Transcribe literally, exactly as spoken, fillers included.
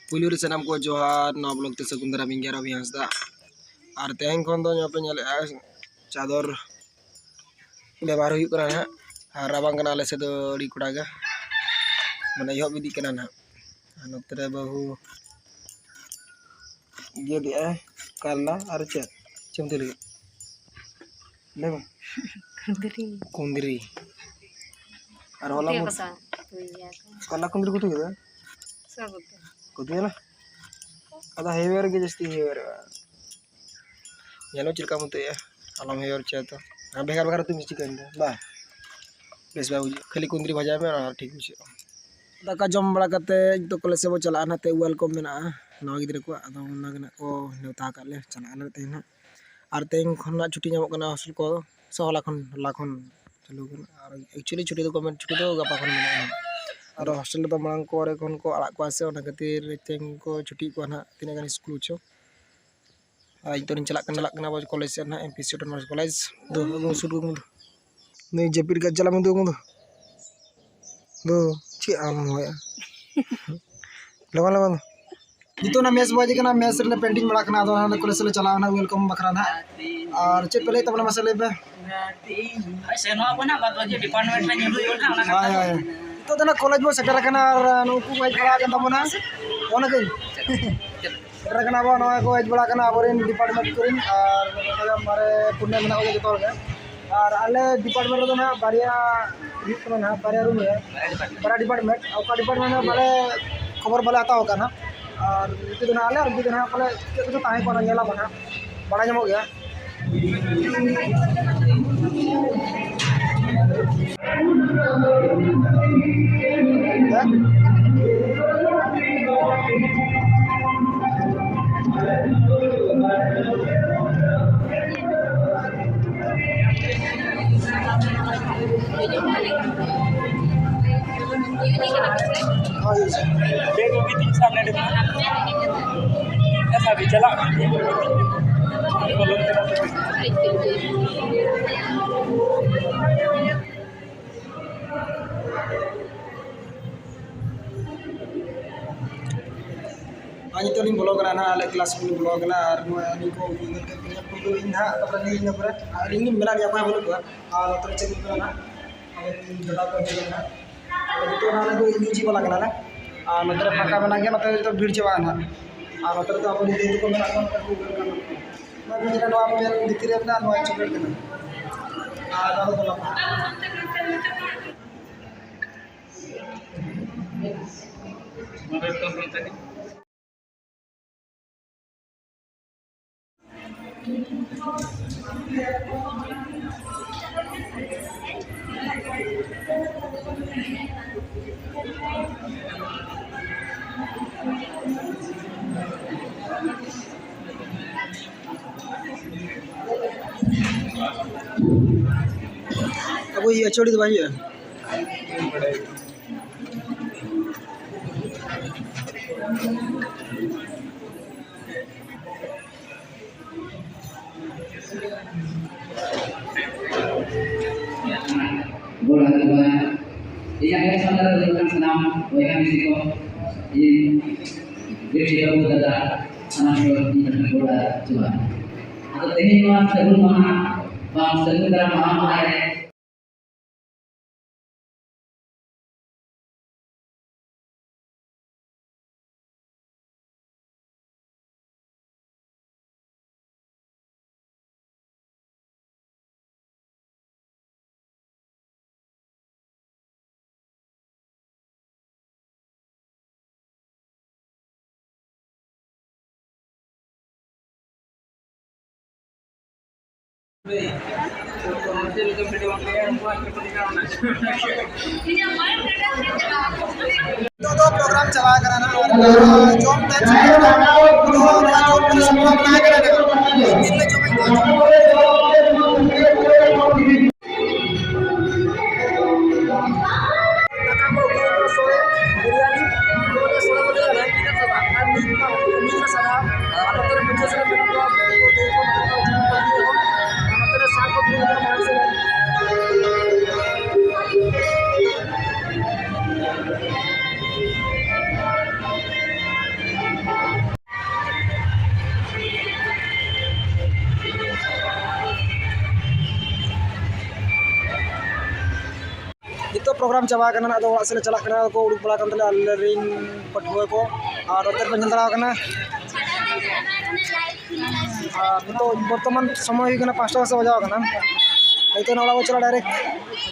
ᱯᱩᱭᱞᱩ ᱨᱮ ᱥᱟᱱᱟᱢ ᱠᱚ ᱡᱚᱦᱟᱨ, ᱱᱚᱣᱟ ᱵᱞᱚᱜ ᱛᱮ ᱥᱟᱹᱜᱩᱱ ᱫᱟᱨᱟᱢ᱾ ᱤᱧ ᱜᱮ ᱨᱚᱵᱤ ᱦᱟᱸᱥᱫᱟ᱾ ᱟᱨ ᱛᱮᱦᱮᱧ ᱠᱷᱚᱱ ᱫᱚ ᱱᱚᱣᱟ ᱯᱮ ᱧᱮᱞᱮᱫᱼᱟ, ᱪᱟᱫᱚᱨ ᱵᱮᱵᱚᱦᱟᱨ ᱦᱩᱭᱩᱜ ᱠᱟᱱᱟ ᱱᱟᱦᱟᱜ᱾ ᱟᱨ ᱨᱟᱵᱟᱝ ᱠᱟᱱᱟ ᱟᱞᱮ ᱥᱮᱫ ᱫᱚ ᱟᱹᱰᱤ ᱠᱚᱲᱟ ᱜᱮ, ᱢᱟᱱᱮ ᱮᱦᱚᱵ ᱤᱫᱤᱜ ᱠᱟᱱᱟ ᱱᱟᱦᱟᱜ᱾ ᱟᱨ ᱱᱚᱛᱮ ᱨᱮ ᱵᱟᱹᱦᱩ ᱜᱮᱫ ᱮᱫᱼᱟᱭ ᱠᱟᱨᱞᱟ᱾ ᱟᱨ ᱪᱮᱫ ᱪᱮᱫ ᱮᱢ ᱩᱛᱩ ᱞᱟᱹᱜᱤᱫ? ᱞᱟᱹᱭ ᱢᱮ᱾ ᱠᱩᱸᱫᱽᱨᱤ᱾ ᱠᱩᱸᱫᱽᱨᱤ᱾ ᱟᱨ ᱦᱚᱞᱟ ᱩᱛᱩᱭᱟᱠᱚ ᱢᱩ- ᱥᱮ ᱵᱟᱝ? ᱩᱛᱩᱭ ᱜᱮᱭᱟ ᱠᱚ᱾ ᱠᱟᱨᱞᱟ ᱠᱩᱸᱫᱽᱨᱤ ᱠᱚ ᱩᱛᱩ ᱠᱮᱫᱟ? ᱥᱮ ᱵᱟᱠᱚ ᱩᱛᱩᱭᱟ? ᱠᱚ ᱩᱛᱩᱭᱟ? ᱟᱫᱚ ᱦᱮᱣᱮᱨ ᱜᱮ ᱡᱟᱹᱥᱛᱤ ᱦᱮᱣᱮᱨᱚᱜᱼᱟ᱾ ᱧᱮᱞ ᱢᱮ ᱪᱮᱫ ᱞᱮᱠᱟᱢ ᱩᱛᱩᱭᱟ, ᱟᱞᱚᱢ ᱦᱮᱣᱮᱨ ᱦᱚᱪᱚᱭᱟ ᱛᱚ᱾ ᱟᱨ ᱵᱷᱮᱜᱟᱨ ᱵᱷᱮᱜᱟᱨ ᱩᱛᱩᱢ ᱪᱤᱠᱟᱹᱭᱮᱱ ᱫᱚ? ᱵᱟ, ᱵᱮᱥ ᱵᱟᱭ ᱵᱩᱡᱷᱟᱹᱜᱼᱟ᱾ ᱠᱷᱟᱹᱞᱤ ᱠᱩᱸᱫᱽᱨᱤ ᱵᱷᱟᱡᱟᱭ ᱢᱮ, ᱚᱱᱟ ᱴᱷᱤᱠ ᱵᱩᱡᱷᱟᱹᱜᱼᱟ᱾ ᱫᱟᱠᱟ ᱡᱚᱢ ᱵᱟᱲᱟ ᱠᱟᱛᱮ ᱡᱚᱛᱚ ᱠᱚᱞᱮᱡᱽ ᱥᱮᱫ ᱵᱚ ᱪᱟᱞᱟᱜᱼᱟ ᱱᱟᱦᱟᱜ᱾ ᱛᱮ ᱳᱭᱮᱞᱠᱟᱢ ᱢᱮᱱᱟᱜᱼᱟ ᱱᱟᱣᱟ ᱜᱤᱫᱽᱨᱟᱹ ᱠᱚᱣᱟᱜ, ᱟᱫᱚ ᱚᱱᱟ ᱜᱮ ᱱᱟᱦᱟᱜ ᱠᱚ ᱱᱮᱣᱛᱟ ᱟᱠᱟᱫ ᱞᱮᱭᱟ, ᱪᱟᱞᱟᱜ ᱟᱞᱮ ᱛᱮᱦᱮᱧ ᱱᱟᱦᱟᱜ᱾ ᱟᱨ ᱛᱮᱦᱮᱧ ᱠᱷᱚᱱᱟᱜ ᱪᱷᱩᱴᱤ ᱧᱟᱢᱚᱜ ᱠᱟᱱᱟ ᱦᱳᱥᱴᱮᱞ ᱠᱚ, ᱥᱮ ᱦᱚᱞᱟ ᱠᱷᱚᱱ, ᱦᱚᱞᱟ ᱠᱷᱚᱱ ᱪᱟᱹᱞᱩ ᱠᱟᱱᱟ᱾ ᱟᱨ actually ᱪᱷᱩᱴᱤ ᱫᱚ ᱜᱚᱵᱷᱚᱨᱱᱢᱮᱱᱴ ᱪᱷᱩᱴᱤ ᱫᱚ ᱜᱟᱯᱟ ᱠᱷᱚᱱ ᱢᱮᱱᱟᱜᱼᱟ ᱱᱟᱦᱟᱜ᱾ ᱟᱨ ᱦᱳᱥᱴᱮᱞ ᱨᱮᱫᱚ ᱢᱟᱲᱟᱝ ᱠᱚᱨᱮ ᱠᱷᱚᱱ ᱠᱚ ᱟᱲᱟᱜ ᱠᱚᱣᱟ ᱥᱮ, ᱚᱱᱟ ᱠᱷᱟᱹᱛᱤᱨ ᱛᱮᱦᱮᱧ ᱠᱚ ᱪᱷᱩᱴᱤᱭᱮᱫ ᱠᱚᱣᱟ ᱱᱟᱦᱟᱜ ᱛᱤᱱᱟᱹᱜ ᱜᱟᱱ ᱥᱠᱩᱞ ᱪᱚ᱾ ᱟᱨ ᱤᱧ ᱛᱚ ᱞᱤᱧ ᱪᱟᱞᱟᱜ ᱠᱟᱱᱟ, ᱪᱟᱞᱟᱜ ᱠᱟᱱᱟ ᱟᱵᱚ ᱠᱚᱞᱮᱡᱽ ᱥᱮᱫ ᱱᱟᱦᱟᱜ, M P C autonomous college. ᱫᱩ, ᱟᱵᱚ ᱥᱩᱨ ᱠᱚ ᱱᱩᱭ ᱡᱟᱹᱯᱤᱫ ᱠᱟᱜ ᱪᱟᱞᱟᱜ ᱢᱮ, ᱫᱩ, ᱫᱩ᱾ ᱫᱩ, ᱪᱮᱫ ᱟᱢ ᱦᱚᱭᱟ? ᱞᱚᱜᱚᱱ, ᱞᱚᱜᱚᱱ᱾ ᱱᱤᱛᱚᱜ ᱚᱱᱟ ᱢᱮᱥ ᱵᱚ ᱦᱮᱡ ᱟᱠᱟᱱᱟ, ᱢᱮᱥ ᱨᱮᱞᱮ ᱯᱮᱱᱴᱤᱝ ᱵᱟᱲᱟᱜ ᱠᱟᱱᱟ, ᱟᱫᱚ ᱚᱱᱟ ᱠᱚᱞᱮᱡᱽ ᱥᱮᱫ ᱞᱮ ᱪᱟᱞᱟᱜᱼᱟ ᱱᱟᱦᱟᱜ, ᱳᱭᱮᱞᱠᱟᱢ ᱵᱟᱠᱷᱨᱟ ᱱᱟᱦᱟᱜ᱾ ᱟᱨ ᱪᱮᱫ ᱯᱮ ᱞᱟᱹᱭᱮᱫ ᱛᱟᱵᱚᱱᱟ, ᱢᱟᱥᱮ ᱞᱟᱹᱭ ᱯᱮ᱾ ᱦᱳᱭ, ᱥᱮᱱᱚᱜ ᱟᱵᱚ ᱱᱟᱦᱟᱜ, ᱵᱟᱫ ᱵᱟᱹᱠᱤ ᱰᱤᱯᱟᱨᱴᱢᱮᱱᱴ ᱨᱮ ᱧᱮᱞ ᱦᱩᱭᱩᱜᱼᱟ ᱱᱟᱦᱟᱜ, ᱚᱱᱟ ᱠᱟᱛᱷᱟ᱾ ᱦᱳᱭ, ᱦᱳᱭ᱾ ᱱᱤᱛᱚᱜ ᱫᱚ ᱱᱟᱦᱟᱜ ᱠᱚᱞᱮᱡᱽ ᱵᱚ ᱥᱮᱴᱮᱨ ᱟᱠᱟᱱᱟ ᱟᱨ ᱱᱩᱠᱩ ᱠᱚ ᱦᱮᱡ ᱵᱟᱲᱟ ᱟᱠᱟᱱ ᱛᱟᱵᱚᱱᱟ, ᱚᱱᱟ ᱠᱚ᱾ ᱥᱮᱴᱮᱨ ᱟᱠᱟᱱᱟ ᱵᱚ, ᱱᱚᱜᱼᱚᱭ ᱠᱚ ᱦᱮᱡ ᱵᱟᱲᱟ ᱟᱠᱟᱱᱟ ᱟᱵᱚᱨᱮᱱ ᱰᱤᱯᱟᱨᱴᱢᱮᱱᱴ ᱠᱚᱨᱮᱱ, ᱟᱨ ᱱᱚᱰᱮ ᱢᱟᱨᱮ ᱯᱩᱱᱭᱟᱹ ᱢᱮᱱᱟᱜ ᱠᱚᱜᱮᱭᱟ ᱡᱚᱛᱚ ᱦᱚᱲ ᱜᱮ᱾ ᱟᱨ ᱟᱞᱮ ᱰᱤᱯᱟᱨᱴᱢᱮᱱᱴ ᱨᱮᱫᱚ ᱱᱟᱦᱟᱜ ᱵᱟᱨᱭᱟ ᱦᱩᱭᱩᱜ ᱠᱟᱱᱟ ᱱᱟᱦᱟᱜ, ᱵᱟᱨᱭᱟ ᱨᱩᱢ ᱨᱮ, ᱵᱟᱨᱭᱟ ᱰᱤᱯᱟᱨᱴᱢᱮᱱᱴ, ᱚᱠᱟ ᱰᱤᱯᱟᱨᱴᱢᱮᱱᱴ ᱨᱮ ᱵᱟᱞᱮ ᱠᱷᱚᱵᱚᱨ ᱵᱟᱞᱮ ᱦᱟᱛᱟᱣ ᱟᱠᱟᱫ ᱱᱟᱦᱟᱜ᱾ ᱟᱨ ᱢᱤᱫᱴᱤᱡ ᱫᱚ ᱱᱟᱦᱟᱜ ᱟᱞᱮ, ᱟᱨ ᱢᱤᱫᱴᱤᱡ ᱫᱚ ᱱᱟᱦᱟᱜ ᱯᱟᱞᱮ ᱪᱮᱫ ᱠᱚᱪᱚ ᱛᱟᱦᱮᱸ ᱠᱚᱜᱼᱟ, ᱧᱮᱞ ᱟᱵᱚ ᱱᱟᱦᱟᱜ, ᱵᱟᱲᱟᱭ ᱧᱟᱢᱚᱜ ᱜᱮᱭᱟ᱾ ᱵᱮᱜᱽ ᱟᱹᱜᱩᱭ ᱛᱤᱧ ᱥᱟᱵ ᱱᱚᱰᱮ ᱠᱷᱚᱱ᱾ ᱟᱪᱪᱷᱟ, ᱪᱟᱞᱟᱜ ᱢᱮ᱾ ᱟᱨ ᱱᱤᱛᱚᱜ ᱞᱤᱧ ᱵᱚᱞᱚ ᱠᱟᱱᱟ ᱱᱟᱦᱟᱜ, ᱟᱞᱮ ᱠᱞᱟᱥ ᱨᱩᱢ ᱞᱤᱧ ᱵᱚᱞᱚ ᱠᱟᱱᱟ᱾ ᱟᱨ ᱱᱚᱣᱟ ᱟᱹᱞᱤᱧ ᱠᱚ ᱩᱱᱠᱩ ᱧᱮᱞ ᱠᱮᱫ ᱠᱚᱣᱟ, ᱯᱩᱭᱞᱩ ᱤᱧ ᱱᱟᱦᱟᱜ, ᱛᱟᱨᱯᱚᱨᱮ ᱟᱹᱞᱤᱧ, ᱤᱱᱟᱹ ᱯᱚᱨᱮ ᱟᱨ ᱤᱧ ᱢᱮᱱᱟᱜ ᱞᱤᱧᱟ, ᱚᱠᱚᱭ ᱦᱚᱸ ᱵᱟᱹᱱᱩᱜ ᱠᱚᱣᱟ᱾ ᱟᱨ ᱱᱚᱛᱮ ᱨᱮ ᱪᱮᱫ ᱞᱤᱧ ᱢᱮᱱᱟ ᱱᱟᱦᱟᱜ, ᱟᱵᱮᱱ ᱫᱟᱫᱟ ᱠᱚ ᱦᱤᱡᱩᱜ ᱠᱟᱱᱟ ᱱᱟᱦᱟᱜ᱾ ᱟᱫᱚ ᱱᱤᱛᱚᱜ ᱱᱟᱦᱟᱜ ᱟᱞᱮ ᱫᱚ ᱤᱭᱩ ᱡᱤ ᱵᱟᱞᱟ ᱠᱟᱱᱟᱞᱮ᱾ ᱟᱨ ᱱᱚᱛᱮ ᱨᱮ ᱯᱷᱟᱸᱠᱟ ᱢᱮᱱᱟᱜ ᱜᱮᱭᱟ, ᱱᱚᱛᱮ ᱨᱮ ᱡᱚᱛᱚ ᱵᱷᱤᱲ ᱪᱟᱵᱟᱜᱼᱟ ᱱᱟᱦᱟᱜ᱾ ᱟᱨ ᱱᱚᱛᱮ ᱨᱮᱫᱚ ᱟᱵᱚ ᱫᱤᱫᱤ ᱛᱟᱠᱚ ᱢᱮᱱᱟᱜ ᱠᱚᱣᱟ, ᱱᱚᱛᱮ ᱨᱮ ᱠᱚ ᱜᱟᱱ ᱠᱟᱱᱟ᱾ ᱱᱚᱣᱟ ᱫᱚ ᱡᱮ ᱱᱚᱣᱟ ᱯᱮᱱ ᱵᱷᱤᱛᱤᱨ ᱨᱮ ᱢᱮᱱᱟᱜᱼᱟ, ᱱᱚᱣᱟ ᱪᱚᱠᱞᱮᱴ ᱠᱟᱱᱟ᱾ ᱟᱨ ᱱᱚᱣᱟ ᱫᱚ ᱜᱳᱞᱟᱯ᱾ ᱟᱵᱚ ᱤᱭᱟᱹ ᱟᱹᱪᱟᱹᱲᱤ ᱫᱚ ᱵᱟᱭ ᱦᱩᱭᱩᱜᱼᱟ᱾ ᱜᱚᱰ ᱟᱛᱳ ᱵᱟ, ᱤᱧᱟᱹᱜ ᱢᱮᱫ ᱥᱟᱢᱟᱝ ᱨᱮ ᱫᱩᱲᱩᱵ ᱠᱟᱱ ᱥᱟᱱᱟᱢ ᱵᱚᱭᱦᱟ ᱢᱤᱥᱤ ᱠᱚ, ᱤᱧ ᱵᱤᱴᱤ ᱵᱟᱹᱵᱩ ᱫᱟᱫᱟ, ᱥᱟᱱᱟᱢ ᱠᱚ ᱤᱧ ᱯᱟᱦᱴᱟ ᱠᱷᱚᱱ ᱜᱚᱰ ᱟᱨ ᱡᱚᱦᱟᱨ᱾ ᱟᱫᱚ ᱛᱮᱦᱮᱧ ᱱᱚᱣᱟ ᱥᱟᱹᱜᱩᱱ ᱢᱟᱦᱟ ᱵᱟᱝ ᱥᱟᱹᱜᱩᱱ ᱫᱟᱨᱟᱢ ᱢᱟᱦᱟ ᱢᱟᱦᱟ ᱨᱮ ᱱᱤᱛᱚᱜ ᱫᱚ ᱯᱨᱳᱜᱨᱟᱢ ᱪᱟᱵᱟ ᱟᱠᱟᱱᱟ ᱱᱟᱦᱟᱜ, ᱟᱨ ᱡᱚᱢ ᱴᱟᱭᱤᱢ ᱥᱮᱴᱮᱨ ᱮᱱᱟ᱾ ᱛᱚ, ᱱᱚᱣᱟ ᱡᱚᱢ ᱨᱮᱱᱟᱜ ᱥᱟᱯᱲᱟᱣ ᱢᱮᱱᱟᱜ ᱟᱠᱟᱫᱟ᱾ ᱛᱤᱱ ᱨᱮ ᱡᱚᱢ ᱦᱩᱭᱩᱜᱼᱟ? ᱫᱟᱠᱟ ᱠᱚ, ᱩᱛᱩ ᱠᱚ, ᱥᱚᱲᱮ, ᱵᱤᱨᱭᱟᱱᱤ, ᱱᱚᱣᱟ ᱫᱚ ᱥᱚᱲᱮ ᱠᱚ ᱞᱟᱹᱭᱟ᱾ ᱟᱨ ᱢᱤᱫ ᱢᱟ, ᱢᱤᱫ ᱢᱟ ᱥᱟᱫᱟ, ᱟᱨ ᱱᱚᱛᱮ ᱨᱮ ᱯᱤᱴᱷᱟᱹ ᱥᱟᱞᱟᱜ ᱢᱮᱱᱟᱜ ᱠᱚᱣᱟ, ᱩᱱᱠᱩ ᱫᱚ ᱫᱟᱹᱭ ᱠᱚ ᱢᱮᱱᱟᱜ ᱠᱚᱣᱟ, ᱡᱤᱞ ᱠᱚ, ᱵᱤᱨ ᱠᱚ, ᱟᱨ ᱱᱚᱛᱮ ᱨᱮ ᱥᱟᱨ ᱠᱚ ᱛᱤᱱᱟᱹᱜ ᱠᱟᱱᱟ, ᱢᱟᱲᱟᱝ ᱥᱮᱫ ᱨᱮ᱾ ᱯᱨᱳᱜᱨᱟᱢ ᱪᱟᱵᱟ ᱟᱠᱟᱱᱟ, ᱟᱫᱚ ᱚᱲᱟᱜ ᱥᱮᱫ ᱞᱮ ᱪᱟᱞᱟᱜ ᱠᱟᱱᱟ᱾ ᱠᱚ ᱩᱰᱩᱠ ᱵᱟᱲᱟ ᱟᱠᱟᱱ ᱛᱟᱞᱮᱭᱟ ᱟᱞᱮ ᱨᱮᱱ ᱯᱟᱹᱴᱷᱩᱣᱟᱹ ᱠᱚ, ᱟᱨ ᱱᱚᱛᱮ ᱨᱮᱯᱮ ᱧᱮᱞ ᱫᱟᱲᱮᱭᱟᱜ ᱠᱟᱱᱟ᱾ ᱟᱨ ᱱᱤᱛᱚᱜ ᱵᱚᱨᱛᱚᱢᱟᱱ ᱥᱚᱢᱚᱭ ᱦᱩᱭᱩᱜ ᱠᱟᱱᱟ ᱯᱟᱸᱪᱴᱟ ᱥᱮᱫ ᱵᱟᱡᱟᱣ ᱟᱠᱟᱱᱟ᱾ ᱱᱤᱛᱚᱜ ᱚᱲᱟᱜ ᱵᱚ ᱪᱟᱞᱟᱜᱼᱟ ᱰᱟᱭᱨᱮᱠᱴ᱾